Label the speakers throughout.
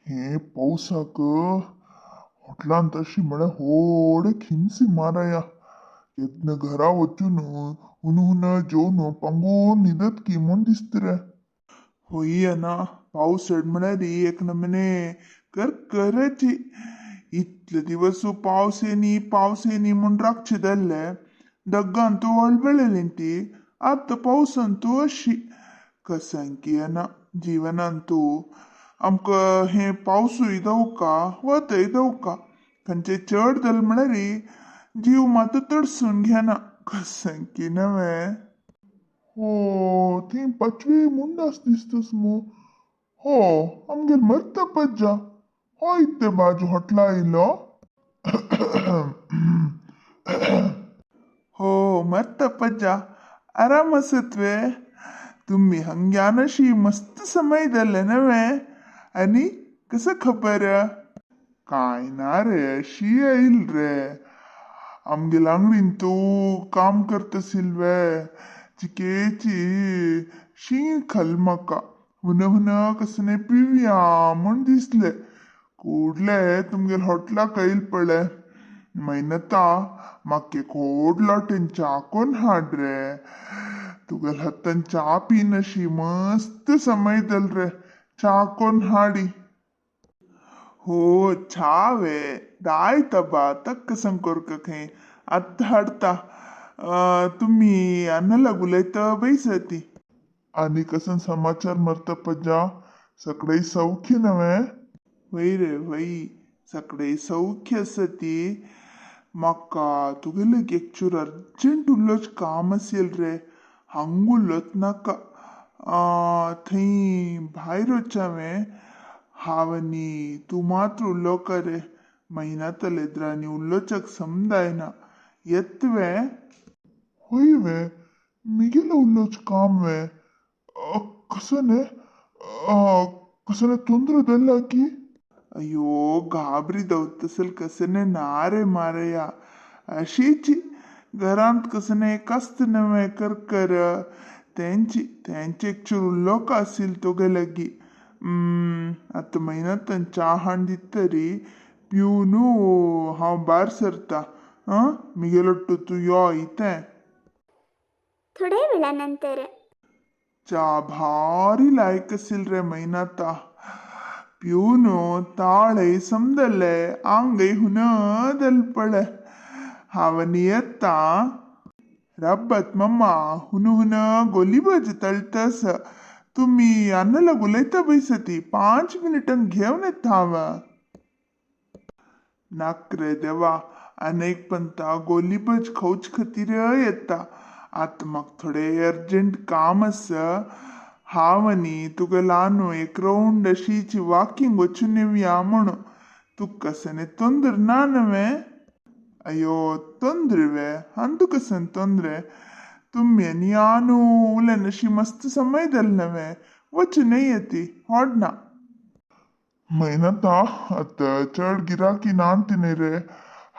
Speaker 1: हे पावसाक होटलांत अशी म्हळ्यार होड खिमसी माराया. येत्न घरा वचून हुन हुन जेवन पांगून न्हिदत की म्हूण दिसता रे.
Speaker 2: होय ना, पावस चड म्हळ्यार एक नमने करकराची. इतले दिवस पावस येनी पावस येनी म्हूण राखचे जाल्ले. दग्गांतू ಒಳ್ಬೆಳೆಲಿಂತಿ आतां पावसांतू अशी कसंकी ना जीवनांतू. आमकां हें पावसूय दवका वतय दवका. खंयचे चड जालें म्हळ्यार जीव मात तडसून घेना. कसंकी नवें.
Speaker 1: हो, थंय पाचवी मुंडास दिसतस मू. हो, आमगेर मरता पज्जा. हो, इत्ते बाजू हॉटला आयलो.
Speaker 2: हो मर्तप्पज्जा, आराम आसत वे? तुम्ही हंग्यानशी मस्त समय जाल्ले नवें. आनी कसं खबर?
Speaker 1: काय ना रे, अशी येईल रे. आमगेल आंगडीन तूं काम करतसील वे. चिकेची शीं खाल म्हाका. हुन हुन कसने पिवया म्हूण दिसले. कुडले तुमगेल हॉटलाक येयल पळय. मैनता, म्हाका एक व्हड लोटेन च्या कोन्न हाड रे. तुगेल हातान च्या पिनशी मस्त समय जाल रे. च्या कोन्न हाडी.
Speaker 2: हो, ಚಾವೆ दायतबा तक्क संकोरक खंय. आत्तां हाडता. तुमी अन्नला उलयता बैसती.
Speaker 1: आनी कसन समाचार मरता पज्जा? सगळे सौख्य नव्हे?
Speaker 2: वय रे वय, सगळे सौख्य आसती. म्हाका तुगेले एक चूर अर्जंट उलोवचें काम आशिल्लें रे. हांग उलोवच नाका, थंय भायर वच हांवें. हांव आनी तूं मात्र उलोवका रे. महिनातले एदरांनी उलोवच्याक समजायना. येत वे?
Speaker 1: हय वे, मिगेलें उलोवचें काम वे? कसने कसने ತೊಂದರೆ जाल्ला की?
Speaker 2: अय्यो, गाबरी दवतसल कसने ना रे मारया. अशीच घरांत कसने कस्त नवें करकर. तेंची तेंचे एक चूर उलोवका आशिल्लें तुगे लागीं. आतां म्हयन्यांतल्यान च्या हाडून दितरी, पिवनू हांव भायर सरता. आं, मिगेलोट्टू तूं यो इतें.
Speaker 3: थोड्या वेळानंतर.
Speaker 2: च्या भारी लायक आशिल्लें रे मैनाता. पिवन ताळय समजले, आंगय हुनदल पळय. हांव आनी येता. रब्बत मम्मा, हुन हुन गोलीबाज तळतस. तुमी अन्नला उलयता बैसती. 5 मिनिटान घेवन येता हांव. नाक रे देवा, अनेक पंता गोलीबाज खावचे खातीर येता. आतां म्हाका थोडें अर्जंट काम आसा. हांव आनी तुगे ल्हानू एक रावंड अशीच वॉकिंग वचून येवया म्हणून. तुका कसलें तोंदर ना न्हय? अय्यो, ತೊंದ್ರೆ वे? अंतू कसन ತೊಂದ್ರೆ? तुमी आनी आनू उलयन अशी मस्त समय जालें नवें. वचून येती होडना.
Speaker 1: मैनाता, आतां चड गिराकी नानतिने रे.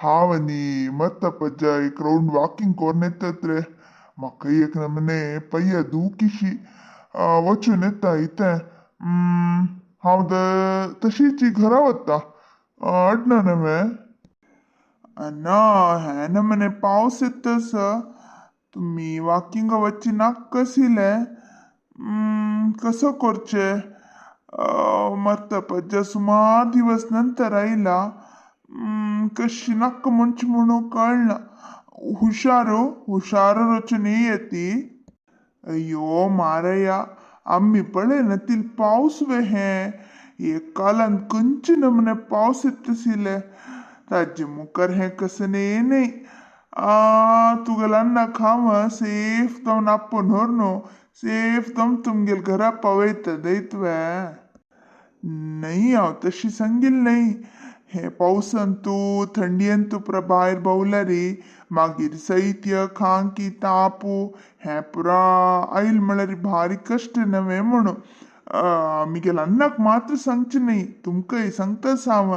Speaker 1: हांव आनी मरता पज्जा एक रावंड वॉकिंग कोरून येतात रे. म्हाका एक नमने पय्या दुखीशी. वचून येता इतें. हांव तशीच घरा वता. अडना नव्हे?
Speaker 2: ना, हें नमने पावस येतस. तुमी वॉकिंगा वच्ची नाका आशिल्लें. कसो करचें? मरता पज्जा सुमार दिवस नंतर आयला. कशी नाका म्हणचें म्हणून कळना. हुशारू हुशार वचून येती. अय्यो मारया, आमी पळय नातील पावस वे हें. एक कालान खंयचे नमने पावस येता आशिल्ले, ताजे मुखार हें कसने न्हय. तुगेल्या अन्नाक हांव सेफ जावन आपोवन व्हर, सेफ जावन तुमगेल घरा पावयता दैत वे? न्हय, हांव तशी सांगील न्हय. हे पावसांतू थंडयेंतू पुरा भायर भोंवल्यार मागीर शैत्य, खांकी, तापू हें पुरा आयल म्हळ्यार भारी कश्ट नव्हे म्हणून. मिगेल्या अन्नाक मात्र सांगचें न्हय, तुमकांय सांगताच हांव.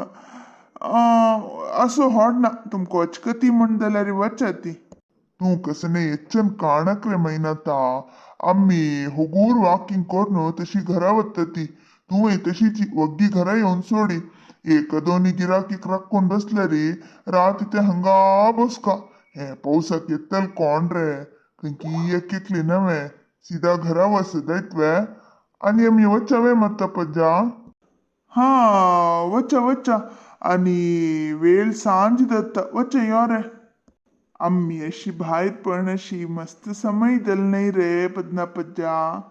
Speaker 2: असो होडना, तुमकां वचकती म्हण जाल्यार वचात ती.
Speaker 1: तूं कसने येच्चन काणक रे मैनाता. आमी हुगूर वॉकिंग कोरून तशी घरा वता ती. तुवें तशीच वग्गी घरा येवन सोडी. एक दोनी गिराकीक राखून बसले रे रात ते हंगा बसका. हे पावसाक येतल कोण रे? खंयकी एक एकली नव्हे सीधा घरा वच दैतवे. आनी आमी वचावे मरता पज्जा.
Speaker 2: हा, वचा वचा, आणि वेळ सांज दत्ता, वचा यो रे. आम्ही अशी भायर पण अशी मस्त समय दल नाही रे पद्नापज्जा.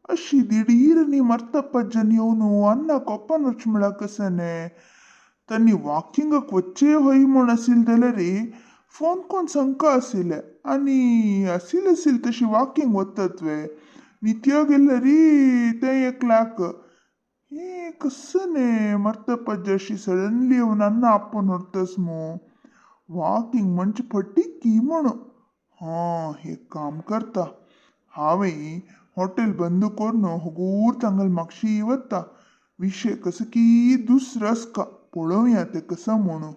Speaker 2: अशी दिडीरनी मर्तपज्जन येवन अन्न कोप्पन वच म्हळ्यार तनी वॉकिंगाक वच्चे होय म्हूण आशिल्लें जाल्यार फोन कोण संका आशिल्लें आनी असील असील तशी वॉकिंग वतात वे नित्य गेल्यारी तें एक लाख. हे कसं ने मर्तपज्ज अशी सडनली येवन अन्न आपोवन व्हरतस मू? वॉकिंग म्हणजे फटी की म्हणू. हा, एक काम करता, हांवें हॉटेल बंद करून हगूर तांगल मागशी वता. विषय कसं की दुसरं का पळोवया ते कसं म्हणू.